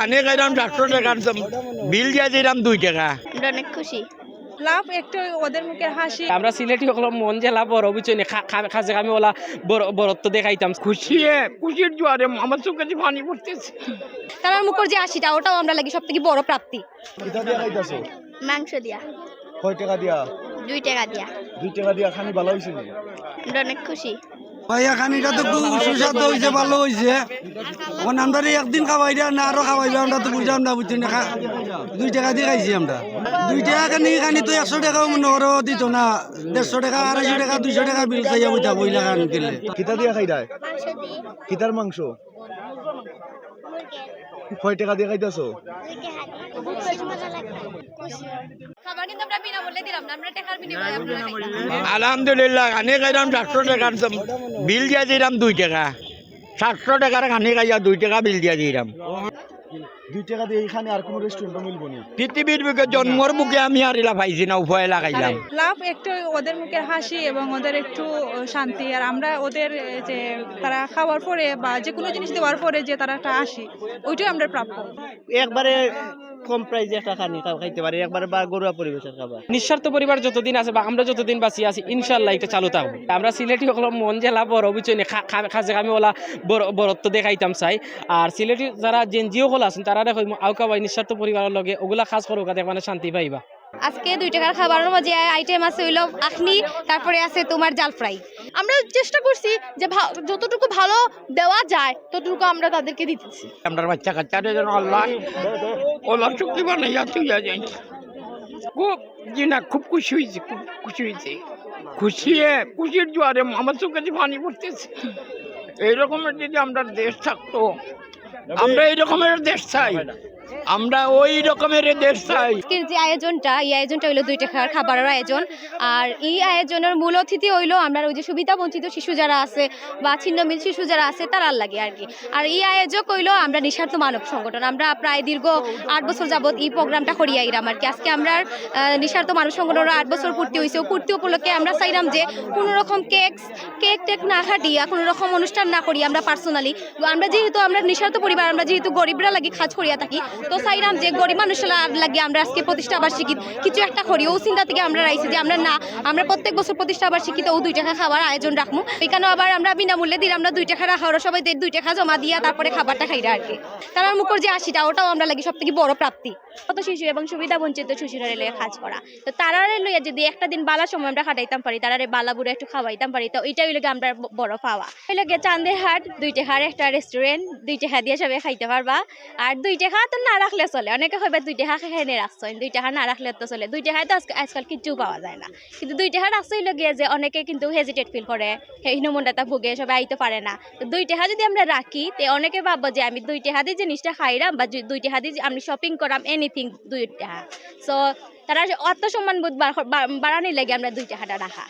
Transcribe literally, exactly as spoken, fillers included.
অনেক এরম সাতশো টাকার বিল দিয়া দিলাম দুই টাকা। আমরা অনেক খুশি। লাভ একটু, ওদের মুখের হাসি। আমরা সিলেটি অকলর মন যেলা বড়, বুঝছো নি? খা-, খা-, খাজে খামি ওলা বড়, বড়ত্ব দেখাইতাম। খুশিয়ে, খুশির জোয়ারে আমার চোখে যে পানি পড়তেছে। তারার মুখর যে হাসিটা, ওটাও আমরা লাগি সব থেকে বড় প্রাপ্তি। কিতা দিয়া খাইতাছো? মাংস দিয়া। কয় টাকা দিয়া? দুই টাকা দিয়া। দুই টাকা দিয়া খানি ভালা অইছে নি? আমরা অনেক খুশি। ভাইয়া, খানিটা তো খুব সুস্বাদু অইছে, ভালা অইছে। অখন আমরারে একদিন খাওয়াইরা না, আরো খাওয়াইবা, আমরা তো বুঝলাম না, বুঝছো নি? খা-, দুই টাকা দি খাইছি আমরা। দুই টাকা খানি, খানি তো একশো টাকাও মনে করো দিত না, দেড়শো টাকা, আড়াইশো টাকা, দুইশো টাকা বিল চাইয়া বইতা বইলা খান গেলে। কিতা দিয়া খাইরায়? কিতার মাংস? কয় টাকা দিয়া খাইতাছো? খাবার কিন্তু আমরা বিনামূল্যে দিলাম না, আমরা টাকার বিনিময়ে আপনারা খাইলাম। আলহামদুলিল্লাহ, খানি খাইলাম সাতশো টাকার বিল দিয়া দিলাম দুই টাকা। সাতশো টাকার খানি খাইয়া দুই টাকা বিল দিয়া দিলাম। দুই টাকা দিয়া এইখানে আর কোনো রেস্টুরেন্টও মিলবো নি? পৃথিবীর বুকে জন্মর বুকে আমি আর ইলা পাইছি না, উপায় লাগাইলাম। লাভ একটু, ওদের মুখের হাসি এবং ওদের একটু শান্তি। আর আমরা ওদের, যে তারা খাওয়ার পরে বা যে কোনো জিনিস দেওয়ার পরে যে তারা একটা হাসি, ওইটাই আমরা প্রাপ্য। একবারে কম প্রাইসে একটা খানি খাও, খাইতে পারি একবারে, বা ঘরোয়া পরিবেশের খাবার। নিঃস্বার্থ পরিবার যতদিন আছে বা আমরা যতদিন বাঁচি আছি, ইনশাল্লাহ এটা চালু থাকবো। আমরা সিলেটি অকলর মন যেলা বড়, বুঝছো নি? খা-, খা-, খাজে খামি ওলা বড়, বড়ত্ব দেখাইতাম চাই। আর সিলেটি যারা জেনজি অকল আছেন, তারা দেখো আউকা ভাই নিঃস্বার্থ পরিবারের লগে ওগুলা কাজ করো, দেখবা না শান্তি পাইবা। আজকে দুই টাকার খাবারের মাঝে আইটেম আছে হইলো আখনি, তারপরে আছে তোমার জাল ফ্রাই। আমরা চেষ্টা করছি যে ভা-, যতটুকু ভালো দেওয়া যায় ততটুকু আমরা তাদেরকে দিতেছি। আমরা বাচ্চা কাচ্চারে যেন আল্লাহ ওলা চুক্তি বানাইয়া তুইয়া যাই। খুব, জি না, খুব খুশি হয়েছি, খুব খুশি হয়েছি। খুশিয়ে, খুশির জোয়ারে আমার চোখে যে পানি পড়তেছে। এইরকমের যদি আমরা দেশ থাকতো, আমরা এই রকমের দেশ চাই, আমরা ওই রকমের দেশ চাই। আজকের যে আয়োজনটা, এই আয়োজনটা হইলো দুই টাকার খাবারের আয়োজন। আর এই আয়োজনের মূল অতিথি হইলো আমরা ওই যে সুবিধা বঞ্চিত শিশু যারা আছে বা ছিন্নমূল শিশু যারা আছে, তারার লাগি আর কি। আর এই আয়োজক হইলো আমরা নিঃস্বার্থ মানব সংগঠন। আমরা প্রায় দীর্ঘ আট বছর যাবত এই প্রোগ্রামটা করিয়া আইরাম আর কি। আজকে আমরা আহ, নিঃস্বার্থ মানব সংগঠনের আট বছর পূর্তি হইছে। ও পূর্তি উপলক্ষে আমরা চাইলাম যে কোনো রকম কেক, কেক টেক না কাটিয়া, কোনো রকম অনুষ্ঠান না করি আমরা পার্সোনালি, আমরা যেহেতু আমরা নিঃস্বার্থ পরিবার, আমরা যেহেতু গরিবরা লাগি কাজ করিয়া থাকি, তো চাইলাম যে গরিব মানুষের লাগি আমরা আজকে প্রতিষ্ঠা বার্ষিকী কিছু একটা করি। ও চিন্তা থেকে আমরা আইছি যে আমরা না, আমরা প্রত্যেক বছর প্রতিষ্ঠা বার্ষিকীতে ও দুই টাকা খাবার আয়োজন রাখমু। এখানে আবার আমরা বিনামূল্যে দিলাম, আমরা দুই টাকা রাখা, ওরা সবাই দুই টাকা জমা দিয়া তারপরে খাবারটা খাইরা আর কি। তারার মুখর যে হাসিটা, ওটাও আমরা লাগি সব থেকে বড় প্রাপ্তি। কত শিশু এবং সুবিধা বঞ্চিত শিশুরা রেলে কাজ করা, তো তারারে লইয়া যদি একটা দিন বালা সময় আমরা কাটাইতাম পারি, তারারে বালা বুড়া একটু খাওয়াইতাম পারি, তো এটাই হইলো গিয়া আমরা ব-, বড় পাওয়া। হইলো গিয়া চান্দের হাট দুই টাকার একটা রেস্টুরেন্ট, দুই টাকা দিয়া সবাই খাইতে পারবা। আর দুই টাকা তো না রাখলে চলে, অনেকে কইবা দুই টাকা কেনে রাখছো, দুই টাকা না রাখলে তো চলে, দুই টাকায় তো আজকে, আজকাল কিচ্ছু পাওয়া যায় না। কিন্তু দুই টাকা রাখছো হইলো গিয়া যে অনেকে কিন্তু হেজিটেট ফিল করে, হীনমন্যতা ভোগে, সবাই আইতে পারে না। তো দুই টাকা যদি আমরা রাখি, তে অনেকে ভাববো যে আমি দুই টাকা দিয়ে জিনিসটা খাইলাম বা জু-, দুই টাকা দিয়ে আমি শপিং করাম, এনিথিং দুই টাকা। সো তারা আত্মসম্মান বোধ বার-, বা-, বাড়ানির লাগি আমরা দুই টাকাটা রাখা।